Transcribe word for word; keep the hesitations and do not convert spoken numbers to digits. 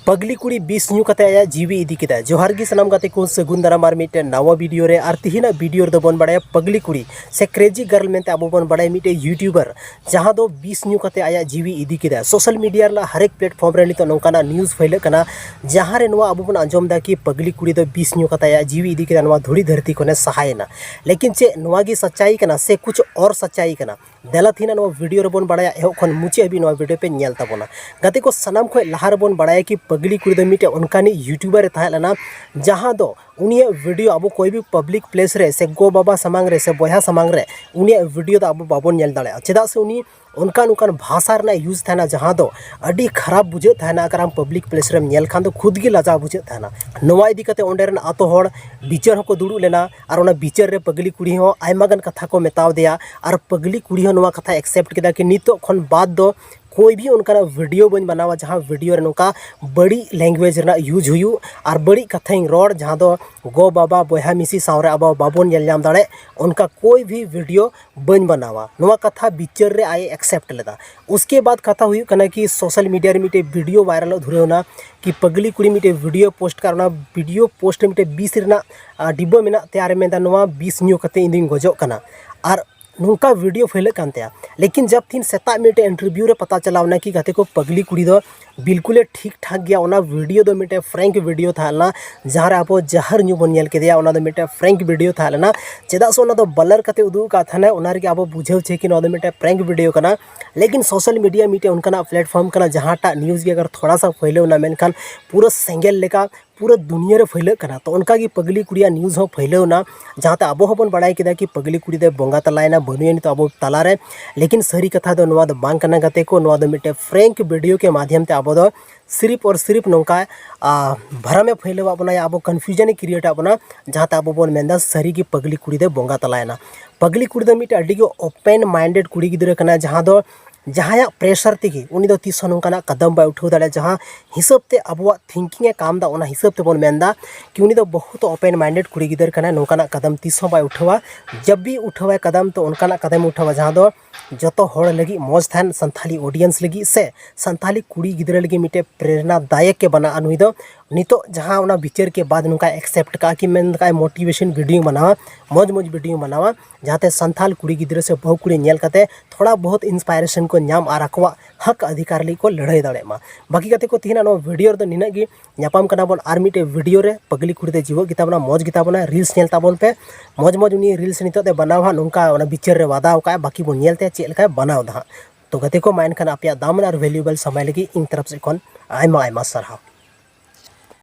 ᱯᱟᱜᱽᱞᱤ ᱠᱩᱲᱤ ᱵᱤᱥ ᱧᱩ ᱠᱟᱛᱮ ᱟᱭᱟᱜ ᱡᱤᱣᱤ ᱤᱫᱤ ᱠᱮᱫᱟ᱾ ᱡᱚᱦᱟᱨ ᱜᱮ ᱥᱟᱱᱟᱢ ᱜᱟᱛᱮ ᱠᱚ, ᱥᱟᱹᱜᱩᱱ ᱫᱟᱨᱟᱢ ᱟᱨ ᱢᱤᱫᱴᱮᱱ ᱱᱟᱣᱟ ᱵᱷᱤᱰᱤᱭᱳ ᱨᱮ᱾ ᱟᱨ ᱛᱤᱦᱤᱧᱟᱜ ᱵᱷᱤᱰᱤᱭᱳ ᱨᱮᱫᱚ ᱵᱚᱱ ᱵᱟᱲᱟᱭᱟ ᱯᱟᱜᱽᱞᱤ ᱠᱩᱲᱤ ᱥᱮ ᱠᱨᱮᱡᱤ ᱜᱟᱨᱞ ᱢᱮᱱᱛᱮ ᱟᱵᱚ ᱵᱚᱱ ᱵᱟᱲᱟᱭᱟ ᱢᱤᱫᱴᱮᱱ ᱭᱩᱴᱩᱵᱟᱨ, ᱡᱟᱦᱟᱸ ᱫᱚ ᱵᱤᱥ ᱧᱩ ᱠᱟᱛᱮ ᱟᱭᱟᱜ ᱡᱤᱣᱤ ᱤᱫᱤ ᱠᱮᱫᱟ᱾ ᱥᱳᱥᱟᱞ ᱢᱤᱰᱤᱭᱟ ᱨᱮᱱᱟᱜ ᱦᱟᱨᱮᱠ ᱯᱞᱮᱴᱯᱷᱚᱨᱢ ᱨᱮ ᱱᱤᱛᱚᱜ ᱱᱚᱝᱠᱟᱱᱟᱜ ᱱᱤᱭᱩᱡᱽ ᱯᱷᱟᱹᱭᱞᱟᱹᱜ ᱠᱟᱱᱟ, ᱡᱟᱦᱟᱸ ᱨᱮ ᱱᱚᱣᱟ ᱟᱵᱚ ᱵᱚᱱ ᱟᱸᱡᱚᱢ ᱮᱫᱟ ᱠᱤ ᱯᱟᱜᱽᱞᱤ ᱠᱩᱲᱤ ᱫᱚ ᱵᱤᱥ ᱧᱩ ᱠᱟᱛᱮ ᱟᱭᱟᱜ ᱡᱤᱣᱤ ᱤᱫᱤ ᱠᱮᱫᱟ ᱱᱚᱣᱟ ᱫᱷᱩᱲᱤ ᱫᱷᱟᱹᱨᱛᱤ ᱠᱷᱚᱱᱮ ᱥᱟᱦᱟᱭᱮᱱᱟ᱾ ᱞᱮᱠᱤᱱ ᱪᱮᱫ ᱱᱚᱣᱟ ᱜᱮ ᱥᱟᱪᱟᱭ ᱠᱟᱱᱟ ᱥᱮ ᱠᱩᱪ ᱚᱨ ᱥᱟᱪᱟᱭ ᱠᱟᱱᱟ? ᱫᱮᱞᱟ ᱛᱤᱦᱤᱧ ᱱᱚᱣᱟ ᱵᱷᱤᱰᱤᱭᱳ ᱨᱮᱵᱚᱱ ᱵᱟᱲᱟᱭᱟ, ᱮᱦᱚᱵ ᱠᱷᱚᱱ ᱢᱩᱪᱟᱹᱫ ᱦᱟᱹᱵᱤᱡ ᱱᱚᱣᱟ ᱵᱷᱤᱰᱤᱭᱳ ᱯᱮ ᱧᱮᱞ ᱛᱟᱵᱚᱱᱟ᱾ ᱜᱟᱛᱮ ᱠᱚ, ᱥᱟᱱᱟᱢ ᱠᱷᱚᱱ ᱞᱟᱦᱟ ᱨᱮᱵᱚᱱ ᱵᱟᱲᱟᱭᱟ ᱠᱤ ᱯᱟᱜᱽᱞᱤ ᱠᱩᱲᱤ ᱫᱚ ᱢᱤᱫᱴᱮᱱ ᱚᱱᱠᱟᱱᱤᱡ ᱭᱩᱴᱩᱵᱟᱨ ᱮ ᱛᱟᱦᱮᱸ ᱞᱮᱱᱟ, ᱡᱟᱦᱟᱸ ᱫᱚ ᱩᱱᱤᱭᱟᱜ ᱵᱷᱤᱰᱤᱭᱳ ᱟᱵᱚ ᱠᱚᱭ ᱵᱷᱤ ᱯᱟᱵᱽᱞᱤᱠ ᱯᱞᱮᱥ ᱨᱮ ᱥᱮ ᱜᱚ ᱵᱟᱵᱟ ᱥᱟᱢᱟᱝ ᱨᱮ ᱥᱮ ᱵᱚᱭᱦᱟ ᱥᱟᱢᱟᱝ ᱨᱮ ᱩᱱᱤᱭᱟᱜ ᱵᱷᱤᱰᱤᱭᱳ ᱫᱚ ᱟᱵᱚ ᱵᱟᱵᱚᱱ ᱧᱮᱞ ᱫᱟᱲᱮᱭᱟᱜᱼᱟ᱾ ᱪᱮᱫᱟᱜ ᱥᱮ ᱩᱱᱤ ᱚᱱᱠᱟᱱ ᱚᱱᱠᱟᱱ ᱵᱷᱟᱥᱟ ᱨᱮᱱᱟᱜ ᱭᱩᱡᱽ ᱛᱟᱦᱮᱱᱟ, ᱡᱟᱦᱟᱸ ᱫᱚ ᱟᱹᱰᱤ ᱠᱷᱟᱨᱟᱯ ᱵᱩᱡᱷᱟᱹᱜ ᱛᱟᱦᱮᱱᱟ᱾ ᱟᱨ ᱟᱢ ᱯᱟᱵᱽᱞᱤᱠ ᱯᱞᱮᱥ ᱨᱮᱢ ᱧᱮᱞ ᱠᱷᱟᱱ ᱫᱚ ᱠᱷᱩᱫ ᱜᱮ ᱞᱟᱡᱟᱣ ᱵᱩᱡᱷᱟᱹᱜ ᱛᱟᱦᱮᱱᱟ᱾ ᱱᱚᱣᱟ ᱤᱫᱤ ᱠᱟᱛᱮ ᱚᱸᱰᱮ ᱨᱮᱱ ᱟᱛᱳ ᱦᱚᱲ ᱵᱤᱪᱟᱹᱨ ᱦᱚᱸᱠᱚ ᱫᱩᱲᱩᱵ ᱞᱮᱱᱟ᱾ ᱟᱨ ᱚᱱᱟ ᱵᱤᱪᱟᱹᱨ ᱨᱮ ᱯᱟᱜᱽᱞᱤ ᱠᱩᱲᱤ ᱦᱚᱸ ᱟᱭᱢᱟ ᱜᱟᱱ ᱠᱟᱛᱷᱟ ᱠᱚ ᱢᱮᱛᱟᱣ ᱫᱮᱭᱟ᱾ ᱟᱨ ᱯᱟᱜᱽᱞᱤ ᱠᱩᱲᱤ ᱦᱚᱸ ᱱᱚᱣᱟ ᱠᱟᱛᱷᱟ ᱮᱠᱥᱮᱯᱴ ᱠᱮᱫᱟ ᱠᱤ ᱱᱤᱛᱚᱜ ᱠᱷᱚᱱ ᱵᱟᱫ ᱫᱚ ᱠᱳᱭ ᱵᱷᱤ ᱚᱱᱠᱟᱱᱟᱜ ᱵᱷᱤᱰᱤᱭᱳ ᱵᱟᱹᱧ ᱵᱮᱱᱟᱣᱟ ᱡᱟᱦᱟᱸ ᱵᱷᱤᱰᱤᱭᱳ ᱨᱮ ᱱᱚᱝᱠᱟ ᱵᱟᱹᱲᱤᱡ ᱞᱮᱝᱜᱩᱭᱮᱡᱽ ᱨᱮᱱᱟᱜ ᱭᱩᱡᱽ ᱦᱩᱭᱩᱜ ᱟᱨ ᱵᱟᱹᱲᱤᱡ ᱠᱟᱛᱷᱟᱧ ᱨᱚᱲ, ᱡᱟᱦᱟᱸ ᱫᱚ ᱜᱚ ᱵᱟᱵᱟ ᱵᱚᱭᱦᱟ ᱢᱤᱥᱤ ᱥᱟᱶᱨᱮ ᱟᱵᱚ ᱵᱟᱵᱚᱱ ᱧᱮᱞ ᱧᱟᱢ ᱫᱟᱲᱮᱭᱟᱜ, ᱚᱱᱠᱟ ᱠᱳᱭ ᱵᱷᱤ ᱵᱷᱤᱰᱤᱭᱳ ᱵᱟᱹᱧ ᱵᱮᱱᱟᱣᱟ᱾ ᱱᱚᱣᱟ ᱠᱟᱛᱷᱟ ᱵᱤᱪᱟᱹᱨ ᱨᱮ ᱟᱡ ᱮᱠᱥᱮᱯᱴ ᱞᱮᱫᱟ᱾ ᱩᱥᱠᱮ ᱵᱟᱫ ᱠᱟᱛᱷᱟ ᱦᱩᱭᱩᱜ ᱠᱟᱱᱟ ᱠᱤ ᱥᱳᱥᱟᱞ ᱢᱤᱰᱤᱭᱟ ᱨᱮ ᱢᱤᱫᱴᱮᱡ ᱵᱷᱤᱰᱤᱭᱳ ᱵᱷᱟᱭᱨᱟᱞᱚᱜ ᱫᱷᱩᱨᱟᱹᱣ ᱮᱱᱟ ᱠᱤ ᱯᱟᱜᱽᱞᱤ ᱠᱩᱲᱤ ᱢᱤᱫᱴᱮᱡ ᱵᱷᱤᱰᱤᱭᱳ ᱯᱳᱥᱴ ᱠᱟᱜ, ᱚᱱᱟ ᱵᱷᱤᱰᱤᱭᱳ ᱯᱳᱥᱴ ᱨᱮ ᱢᱤᱫᱴᱮᱡ ᱵᱤᱥ ᱨᱮᱱᱟᱜ, ᱟ, ᱰᱤᱵᱟᱹ ᱢᱮᱱᱟᱜ ᱛᱮ ᱟᱨᱮ ᱢᱮᱱᱫᱟ, "ᱱᱚᱣᱟ ᱵᱤᱥ ᱧᱩ ᱠᱟᱛᱮ ᱤᱧ ᱫᱩᱧ ᱜᱚᱡᱚᱜ ᱠᱟᱱᱟ᱾" ᱟᱨ ᱱᱚᱝᱠᱟ ᱵᱷᱤᱰᱤᱭᱳ ᱯᱷᱟᱹᱭᱞᱟᱹᱜ ᱠᱟᱱ ᱛᱟᱭᱟ᱾ ᱞᱮᱠᱤᱱ ᱡᱟᱵ ᱛᱤᱦᱤᱧ ᱥᱮᱛᱟᱜ ᱢᱤᱫᱴᱮᱡ ᱤᱱᱴᱟᱨᱵᱷᱤᱭᱩ ᱨᱮ ᱯᱟᱛᱟ ᱪᱟᱞᱟᱣ ᱮᱱᱟ ᱠᱤ ᱜᱟᱛᱮ ᱠᱚ ᱯᱟᱜᱽᱞᱤ ᱠᱩᱲᱤ ᱫᱚ ᱵᱤᱞᱠᱩᱞᱮ ᱴᱷᱤᱠ ᱴᱷᱟᱠ ᱜᱮᱭᱟ᱾ ᱚᱱᱟ ᱵᱷᱤᱰᱤᱭᱳ ᱫᱚ ᱢᱤᱫᱴᱮᱡ ᱯᱨᱮᱝᱠ ᱵᱷᱤᱰᱤᱭᱳ ᱛᱟᱦᱮᱸ ᱞᱮᱱᱟ, ᱡᱟᱦᱟᱸ ᱨᱮ ᱟᱵᱚ ᱡᱟᱦᱟᱨ ᱧᱩ ᱵᱚᱱ ᱧᱮᱞ ᱠᱮᱫᱮᱭᱟ, ᱚᱱᱟ ᱫᱚ ᱢᱤᱫᱴᱮᱡ ᱯᱨᱮᱝᱠ ᱵᱷᱤᱰᱤᱭᱳ ᱛᱟᱦᱮᱸ ᱞᱮᱱᱟ᱾ ᱪᱮᱫᱟᱜ ᱥᱮ ᱚᱱᱟ ᱫᱚ ᱵᱞᱟᱨ ᱠᱟᱛᱮ ᱩᱫᱩᱜ ᱟᱠᱟᱫ ᱛᱟᱦᱮᱱᱟᱭ, ᱚᱱᱟ ᱨᱮᱜᱮ ᱟᱵᱚ ᱵᱩᱡᱷᱟᱹᱣ ᱪᱮ ᱠᱤ ᱱᱚᱣᱟ ᱫᱚ ᱢᱤᱫᱴᱮᱡ ᱯᱨᱮᱝᱠ ᱵᱷᱤᱰᱤᱭᱳ ᱠᱟᱱᱟ᱾ ᱞᱮᱠᱤᱱ ᱥᱳᱥᱟᱞ ᱢᱤᱰᱤᱭᱟ ᱢᱤᱫᱴᱮᱡ ᱚᱱᱠᱟᱱᱟᱜ ᱯᱞᱮᱴᱯᱷᱚᱨᱢ ᱠᱟᱱᱟ, ᱡᱟᱦᱟᱸᱴᱟᱜ ᱱᱤᱭᱩᱡᱽ ᱜᱮ ᱟᱜᱟᱨ ᱛᱷᱚᱲᱟ ᱥᱟ ᱯᱷᱟᱹᱭᱞᱟᱹᱣ ᱮᱱᱟ, ᱢᱮᱱᱠᱷᱟᱱ ᱯᱩᱨᱟᱹ ᱥᱮᱸᱜᱮᱞ ᱞᱮᱠᱟ ᱯᱩᱨᱟᱹ ᱫᱩᱱᱤᱭᱟᱹ ᱨᱮ ᱯᱷᱟᱹᱭᱞᱟᱹᱜ ᱠᱟᱱᱟ᱾ ᱛᱚ ᱚᱱᱠᱟ ᱜᱮ ᱯᱟᱜᱽᱞᱤ ᱠᱩᱲᱤᱭᱟᱜ ᱱᱤᱭᱩᱡᱽ ᱦᱚᱸ ᱯᱷᱟᱹᱭᱞᱟᱹᱣ ᱮᱱᱟ, ᱡᱟᱦᱟᱸᱛᱮ ᱟᱵᱚ ᱦᱚᱸᱵᱚᱱ ᱵᱟᱲᱟᱭ ᱠᱮᱫᱟ ᱠᱤ ᱯᱟᱜᱽᱞᱤ ᱠᱩᱲᱤ ᱫᱚᱭ ᱵᱚᱸᱜᱟ ᱛᱟᱞᱟᱭᱮᱱᱟ, ᱵᱟᱹᱱᱩᱭᱟ ᱱᱤᱛᱚᱜ ᱟᱵᱚ ᱛᱟᱞᱟᱨᱮ᱾ ᱞᱮᱠᱤᱱ ᱥᱟᱹᱨᱤ ᱠᱟᱛᱷᱟ ᱫᱚ ᱱᱚᱣᱟ ᱫᱚ ᱵᱟᱝ ᱠᱟᱱᱟ ᱜᱟᱛᱮ ᱠᱚ, ᱱᱚᱣᱟ ᱫᱚ ᱢᱤᱫᱴᱮᱱ ᱯᱨᱮᱝᱠ ᱵᱷᱤᱰᱤᱭᱳ ᱠᱮ ᱢᱟᱫᱷᱭᱚᱢ ᱛᱮ ᱟᱵᱚ ᱫᱚ ᱥᱤᱨᱤᱯ ᱚᱨ ᱥᱤᱨᱤᱯ ᱱᱚᱝᱠᱟ, ᱟ, ᱵᱷᱨᱚᱢᱮ ᱯᱷᱟᱹᱭᱞᱟᱹᱣᱟᱜ ᱵᱚᱱᱟ, ᱟᱵᱚ ᱠᱚᱱᱯᱷᱤᱭᱩᱡᱚᱱ ᱮ ᱠᱨᱤᱭᱮᱴ ᱟᱜ ᱵᱚᱱᱟ, ᱡᱟᱦᱟᱸᱛᱮ ᱟᱵᱚ ᱵᱚᱱ ᱢᱮᱱᱫᱟ ᱥᱟᱹᱨᱤ ᱜᱮ ᱯᱟᱜᱽᱞᱤ ᱠᱩᱲᱤ ᱫᱚᱭ ᱵᱚᱸᱜᱟ ᱛᱟᱞᱟᱭᱮᱱᱟ᱾ ᱯᱟᱜᱽᱞᱤ ᱠᱩᱲᱤ ᱫᱚ ᱢᱤᱫᱴᱮᱱ ᱟᱹᱰᱤ ᱜᱮ ᱳᱯᱮᱱ ᱢᱟᱭᱤᱱᱰᱮᱰ ᱠᱩᱲᱤ ᱜᱤᱫᱽᱨᱟᱹ ᱠᱟᱱᱟᱭ, ᱡᱟᱦᱟᱸ ᱫᱚ ᱡᱟᱦᱟᱸᱭᱟᱜ ᱯᱨᱮᱥᱟᱨ ᱛᱮᱜᱮ ᱩᱱᱤ ᱫᱚ ᱛᱤᱥ ᱦᱚᱸ ᱱᱚᱝᱠᱟᱱᱟᱜ ᱠᱟᱫᱟᱢ ᱵᱟᱭ ᱩᱴᱷᱟᱹᱣ ᱫᱟᱲᱮᱭᱟᱜᱼᱟ᱾ ᱡᱟᱦᱟᱸ ᱦᱤᱥᱟᱹᱵ ᱛᱮ ᱟᱵᱚᱣᱟᱜ ᱛᱷᱤᱝᱠᱤᱝ ᱮ ᱠᱟᱢ ᱮᱫᱟ, ᱚᱱᱟ ᱦᱤᱥᱟᱹᱵ ᱛᱮᱵᱚᱱ ᱢᱮᱱᱫᱟ ᱠᱤ ᱩᱱᱤ ᱫᱚ ᱵᱚᱦᱩᱛ ᱳᱯᱮᱱ ᱢᱟᱭᱤᱱᱰᱮᱰ ᱠᱩᱲᱤ ᱜᱤᱫᱟᱹᱨ ᱠᱟᱱᱟᱭ, ᱱᱚᱝᱠᱟᱱᱟᱜ ᱠᱟᱫᱟᱢ ᱛᱤᱥ ᱦᱚᱸ ᱵᱟᱭ ᱩᱴᱷᱟᱹᱣᱟ᱾ ᱡᱟᱵ ᱵᱷᱤ ᱩᱴᱷᱟᱹᱣᱟᱭ ᱠᱟᱫᱟᱢ, ᱛᱚ ᱚᱱᱠᱟᱱᱟᱜ ᱠᱟᱫᱟᱢ ᱩᱴᱷᱟᱹᱣᱟ ᱡᱟᱦᱟᱸ ᱫᱚ ᱡᱚᱛᱚ ᱦᱚᱲ ᱞᱟᱹᱜᱤᱫ ᱢᱚᱡᱽ ᱛᱟᱦᱮᱱ, ᱥᱟᱱᱛᱷᱟᱞᱤ audience ᱞᱟᱹᱜᱤᱫ ᱥᱮ ᱥᱟᱱᱛᱷᱟᱞᱤ ᱠᱩᱲᱤ ᱜᱤᱫᱽᱨᱟᱹ ᱞᱟᱹᱜᱤᱫ ᱢᱤᱫᱴᱮᱡ ᱯᱨᱮᱨᱱᱟ ᱫᱟᱭᱚᱠ ᱮ ᱵᱮᱱᱟᱜᱼᱟ ᱱᱩᱭ ᱫᱚ᱾ ᱱᱤᱛᱚᱜ ᱡᱟᱦᱟᱸ ᱚᱱᱟ ᱵᱤᱪᱟᱹᱨ ᱠᱮ ᱵᱟᱫ ᱱᱚᱝᱠᱟᱭ accept ᱠᱟᱜᱼᱟ ᱠᱤ ᱢᱮᱱ ᱠᱟᱜᱼᱟᱭ motivation video ᱵᱮᱱᱟᱣᱟ, ᱢᱚᱡᱽ ᱢᱚᱡᱽ video ᱵᱮᱱᱟᱣᱟ, ᱡᱟᱦᱟᱸᱛᱮ ᱥᱟᱱᱛᱷᱟᱞ ᱠᱩᱲᱤ ᱜᱤᱫᱽᱨᱟᱹ ᱥᱮ ᱵᱟᱹᱦᱩ ᱠᱩᱲᱤ ᱧᱮᱞ ᱠᱟᱛᱮ ᱛᱷᱚᱲᱟ ᱵᱚᱦᱩᱛ inspiration ᱠᱚ ᱧᱟᱢ ᱟᱨ ᱟᱠᱚᱣᱟᱜ ᱦᱚᱠ ᱚᱫᱷᱤᱠᱟᱨ ᱞᱟᱹᱜᱤᱫ ᱠᱚ ᱞᱟᱹᱲᱦᱟᱹᱭ ᱫᱟᱲᱮᱭᱟᱜ ᱢᱟ᱾ ᱵᱟᱹᱠᱤ ᱜᱟᱛᱮ ᱠᱚ, ᱛᱮᱦᱮᱧᱟᱜ ᱱᱚᱣᱟ video ᱨᱮᱫᱚ ᱱᱤᱱᱟᱹᱜ ᱜᱮ᱾ ᱧᱟᱯᱟᱢ ᱠᱟᱱᱟ ᱵᱚᱱ ᱟᱨ ᱢᱤᱫᱴᱮᱡ video ᱨᱮ᱾ ᱯᱟᱜᱽᱞᱤ ᱠᱩᱲᱤ ᱫᱚ ᱡᱤᱣᱮᱫ ᱜᱮᱛᱟ ᱵᱚᱱᱟ, ᱢᱚᱡᱽ ᱜᱮᱛᱟ ᱵᱚᱱᱟ, reels ᱧᱮᱞ ᱛᱟᱵᱚᱱ ᱯᱮ᱾ ᱢᱚᱡᱽ ᱢᱚᱡᱽ ᱩᱱᱤ reels ᱱᱤᱛᱚᱜ ᱫᱚ ᱵᱮᱱᱟᱣ ᱦᱟᱸᱜ ᱱᱚᱝᱠᱟ ᱚᱱᱟ ᱵᱤᱪᱟᱹᱨ ᱨᱮ ᱵᱟᱫᱷᱟᱣ ᱠᱟᱜᱼᱟ, ᱵᱟᱹᱠᱤ ᱵᱚᱱ ᱧᱮᱞ ᱛᱮ ᱪᱮᱫ ᱞᱮᱠᱟᱭ ᱵᱮᱱᱟᱣ ᱫᱟ ᱦᱟᱸᱜ᱾ ᱛᱚ ᱜᱟᱛᱮ ᱠᱚ, ᱢᱟ ᱮᱱᱠᱷᱟᱱ ᱟᱯᱮᱭᱟᱜ ᱫᱟᱢᱟᱱ ᱟᱨ valuable ᱥᱚᱢᱚᱭ ᱞᱟᱹᱜᱤᱫ ᱤᱧ ᱛᱚᱨᱚᱯ ᱥᱮᱫ ᱠᱷᱚᱱ ᱟᱭᱢᱟ ᱟᱭᱢᱟ ᱥᱟᱨᱦᱟᱣ᱾